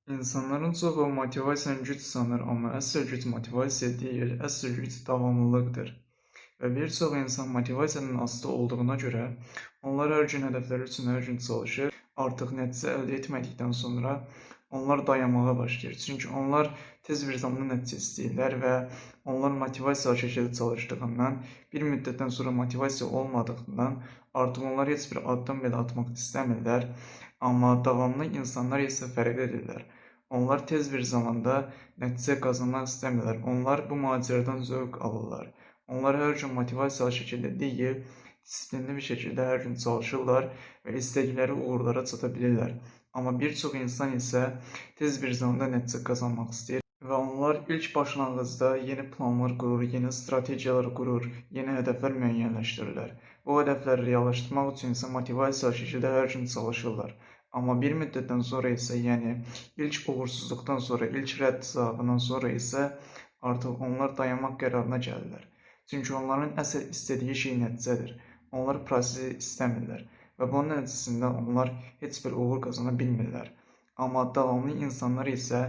İnsanların çoxu motivasiyanı güc sanır, amma əsl güc motivasiya deyil, əsl güc davamlılıqdır. Və bir çox insan motivasiyadan asılı olduğuna görə onlar hər gün hədəfləri üçün hər gün çalışır. Artıq nəticə əldə etmədikdən sonra onlar dayanmağa başlayır. Çünki onlar tez bir zamanda nəticə istəyirlər və onlar motivasiyalı şəkildə çalışdığından, bir müddətdən sonra motivasiya olmadığından artıq onlar heç bir addım belə atmaq istəmirlər. Amma davamlı insanlar isə fərqlidirlər. Onlar tez bir zamanda nəticə qazanmaq istəmirlər. Onlar bu macəradan zövq alırlar. Onlar hər gün motivasiyalı şəkildə deyil, disiplinli bir şəkildə hər gün çalışırlar və istədikləri uğurlara çata bilirlər. Amma bir çox insan isə tez bir zamanda nəticə qazanmaq istəyir və onlar ilk başlanğıcda yeni planlar qurur, yeni strategiyalar qurur, yeni hədəflər müəyyənləşdirirlər. Bu hədəfləri reallaşdırmaq üçün isə motivasiyalı şəkildə hər gün çalışırlar. Amma bir müddətdən sonra isə, yəni ilk uğursuzluqdan sonra, ilk rədd cavabından sonra isə artıq onlar dayanmaq qərarına gəlirlər. Çünki onların əsl istədiyi şey nəticədir. Onlar prosesi istəmirlər və bunun nəticəsində onlar heç bir uğur qazana bilmirlər. Amma davamlı insanlar isə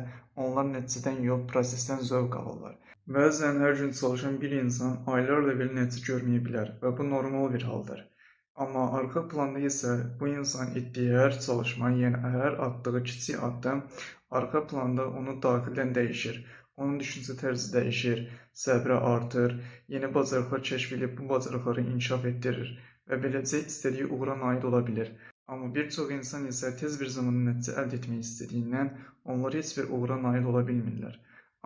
onlar nəticədən yox, prosesdən zövq alırlar. Bəzən hər gün çalışan bir insan aylarla belə nəticə görməyə bilər və bu normal bir haldır. Amma arxa planda isə bu insan etdiyi hər çalışma, yəni hər atdığı kiçik addım arxa planda onu daxildən dəyişir. Onun düşüncə tərzi dəyişir, səbri artır, yeni bacarıqlar kəşf edib bu bacarıqları inkişaf etdirir və beləcə istədiyi uğura nail ola bilir. Amma bir çox insan isə tez bir zamanda nəticə əldə etmək istədiyindən onlar heç bir uğura nail ola bilmirlər.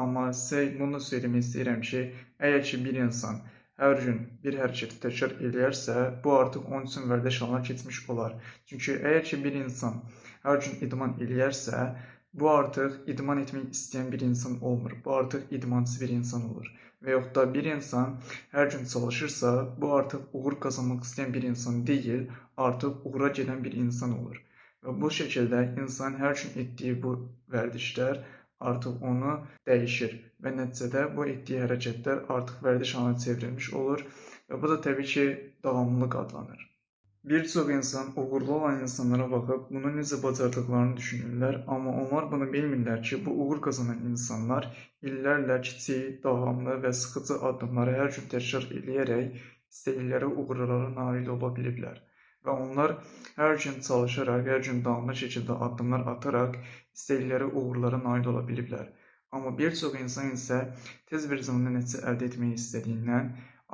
Amma sizə bunu da söyləmək istəyirəm ki, əgər ki bir insan hər gün bir hərəkəti təkrar eləyərsə, bu artıq onun üçün vərdiş halına keçmiş olar. Çünki əgər ki bir insan hər gün idman eləyərsə, bu artıq idman etmək istəyən bir insan olmur. Bu artıq idmançı bir insan olur. Və yaxud da bir insan hər gün çalışırsa, bu artıq uğur qazanmaq istəyən bir insan deyil, artıq uğura gedən bir insan olur. Və bu şəkildə insan hər gün etdiyi bu vərdişlər artıq onu dəyişir və nəticədə bu etdiyi hərəkətlər artıq vərdiş halına çevrilmiş olur və bu da təbii ki, davamlılıq adlanır. Bir çox insan uğurlu olan insanlara baxıb bunu necə bacardıqlarını düşünürlər, amma onlar bunu bilmirlər ki, bu uğur qazanan insanlar illərlə kiçik, davamlı və sıxıcı addımları hər gün təkrar eləyərək istədikləri uğurlara nail ola biliblər. Və onlar hər gün çalışaraq, hər gün davamlı şəkildə addımlar ataraq istədikləri uğurlara nail ola biliblər. Amma bir çox insan isə tez bir zamanda nəticə əldə etmək istədiyindən,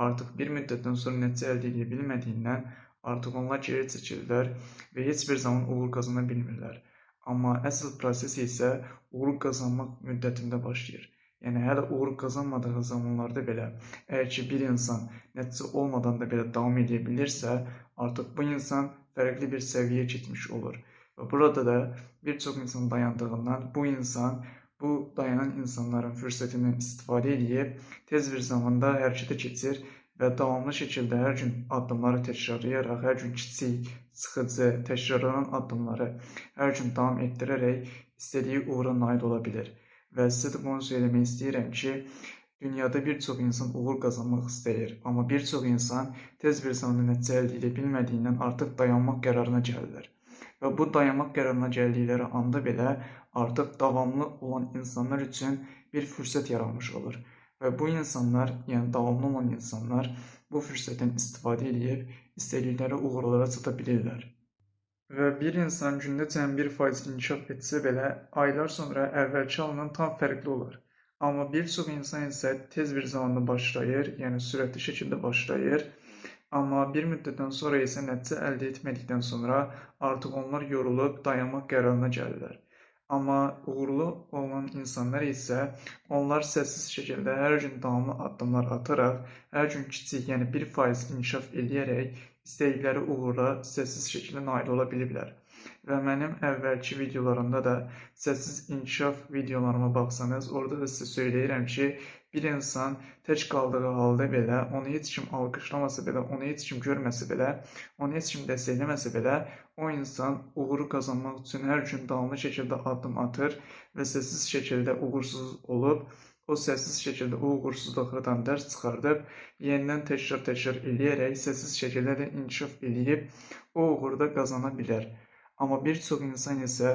artıq bir müddətdən sonra nəticə əldə edə bilmədiyindən artıq onlar geri çəkilirlər və heç bir zaman uğur qazana bilmirlər. Amma əsl proses isə uğur qazanmaq müddətində başlayır. Yəni hələ uğur qazanmadığı zamanlarda belə, əgər ki bir insan nəticə olmadan da belə davam edə bilirsə, artıq bu insan fərqli bir səviyyəyə keçmiş olur. Və burada da bir çox insan dayandığından bu insan bu dayanan insanların fürsətindən istifadə edib tez bir zamanda hərəkətə keçir və davamlı şəkildə hər gün addımları təkrarlayaraq, hər gün kiçik, sıxıcı, təkrarlanan addımları hər gün davam etdirərək istədiyi uğura nail ola bilir. Və sizə də bunu söyləmək istəyirəm ki, dünyada bir çox insan uğur qazanmaq istəyir, amma bir çox insan tez bir zamanda nəticə əldə edə bilmədiyindən artıq dayanmaq qərarına gəlirlər. Və bu dayanmaq qərarına gəldikləri anda belə artıq davamlı olan insanlar üçün bir fürsət yaranmış olur. Və bu insanlar, yəni davamlı olan insanlar bu fürsətdən istifadə edib istədikləri uğurlara çata bilirlər. Və bir insan gündə cəmi 1% inkişaf etsə belə, aylar sonra əvvəlki halından tam fərqli olur. Amma bir çox insan isə tez bir zamanda başlayır, yəni sürətli şəkildə başlayır. Amma bir müddətdən sonra isə nəticə əldə etmədikdən sonra artıq onlar yorulub dayanmaq qərarına gəlirlər. Amma uğurlu olan insanlar isə onlar səssiz şəkildə hər gün davamlı addımlar ataraq, hər gün kiçik, yəni 1% inkişaf eləyərək istədikləri uğura səssiz şəkildə nail ola biliblər. Və mənim əvvəlki videolarımda da səssiz inkişaf videolarıma baxsanız, orada da sizə söyləyirəm ki, bir insan tək qaldığı halda belə, onu heç kim alqışlamasa belə, onu heç kim görməsə belə, onu heç kim dəstəkləməsə belə, o insan uğuru qazanmaq üçün hər gün davamlı şəkildə addım atır və səssiz şəkildə uğursuz olub, o səssiz şəkildə o uğursuzluqlardan dərs çıxardıb, yenidən təkrar eləyərək səssiz şəkildə də inkişaf eləyib, o uğuru da qazana bilər. Amma bir çox insan isə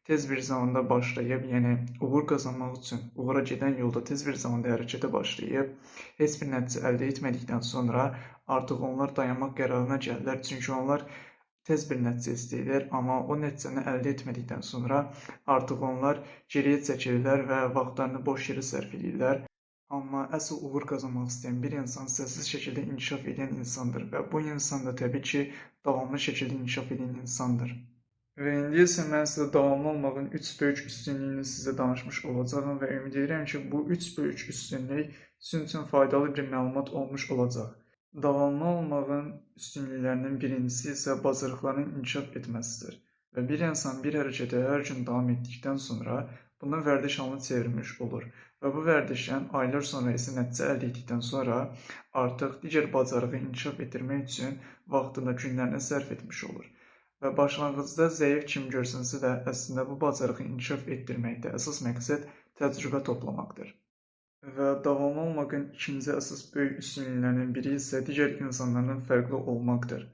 tez bir zamanda başlayıb, yəni uğur qazanmaq üçün uğura gedən yolda tez bir zamanda hərəkətə başlayıb, heç bir nəticə əldə etmədikdən sonra artıq onlar dayanmaq qərarına gəlirlər. Çünki onlar tez bir nəticə istəyirlər, amma o nəticəni əldə etmədikdən sonra artıq onlar geriyə çəkilirlər və vaxtlarını boş yerə sərf edirlər. Amma əsl uğur qazanmaq istəyən bir insan səssiz şəkildə inkişaf edən insandır və bu insan da təbii ki, davamlı şəkildə inkişaf edən insandır. Və indi isə mən sizə davamlı olmağın 3 böyük üstünlüyünü sizə danışmış olacağam və ümid edirəm ki, bu 3 böyük üstünlük sizin üçün faydalı bir məlumat olmuş olacaq. Davamlı olmağın üstünlüklərinin birincisi isə bacarıqların inkişaf etməsidir. Və bir insan bir hərəkətə hər gün davam etdikdən sonra bunu vərdiş halına çevirmiş olur. Və bu vərdişdən aylar sonra isə nəticə əldə etdikdən sonra artıq digər bacarığı inkişaf etdirmək üçün vaxtını, günlərini sərf etmiş olur. Və başlanğıcda zəif kimi görsənsə də, əslində bu bacarığı inkişaf etdirməkdə əsas məqsəd təcrübə toplamaqdır. Və davamlı olmağın ikinci əsas böyük üstünlüklərinin biri isə digər insanlardan fərqli olmaqdır.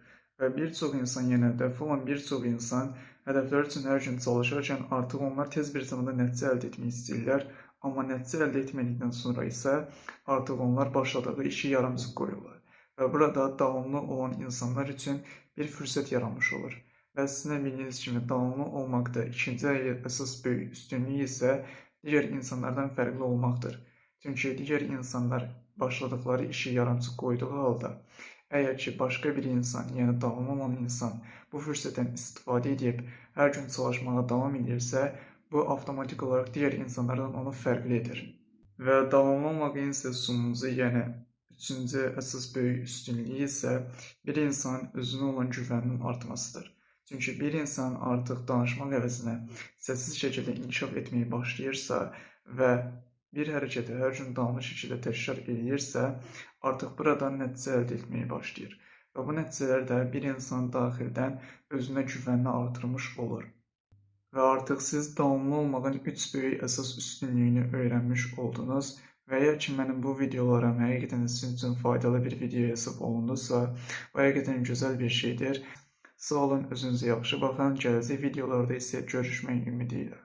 Və bir çox insan, yəni hədəfi olan bir çox insan hədəflər üçün hər gün çalışarkən artıq onlar tez bir zamanda nəticə əldə etmək istəyirlər. Amma nəticə əldə etmədikdən sonra isə artıq onlar başladığı işi yarımçıq qoyurlar. Və burada davamlı olan insanlar üçün bir fürsət yaranmış olur. Və sizin də bildiyiniz kimi davamlı olmaqda ikinci əsas böyük üstünlük isə digər insanlardan fərqli olmaqdır. Çünki digər insanlar başladıkları işi yarımçıq qoyduğu halda, əgər ki başqa bir insan, yəni davamlı olan insan bu fürsətdən istifadə edib hər gün çalışmağa davam edirsə, bu avtomatik olaraq digər insanlardan onu fərqli edir. Və davamlı olmağın isə sonuncu, yəni üçüncü əsas böyük üstünlüyü isə bir insanın özünə olan güvəninin artmasıdır. Çünki bir insan artıq danışmaq əvəzinə səssiz şəkildə inkişaf etməyə başlayırsa və bir hərəkəti hər gün davamlı şəkildə təkrar eləyirsə, artıq buradan nəticə əldə etməyə başlayır. Və bu nəticələr də bir insan daxildən özünə güvənini artırmış olur. Və artıq siz davamlı olmağın 3 böyük əsas üstünlüyünü öyrənmiş oldunuz. Və əgər ki, mənim bu videolarım həqiqətən sizin üçün faydalı bir video hesab olundusa, bu həqiqətən gözəl bir şeydir. Sağ olun, özünüzə yaxşı baxın. Gələcək videolarda isə görüşmək ümidi ilə.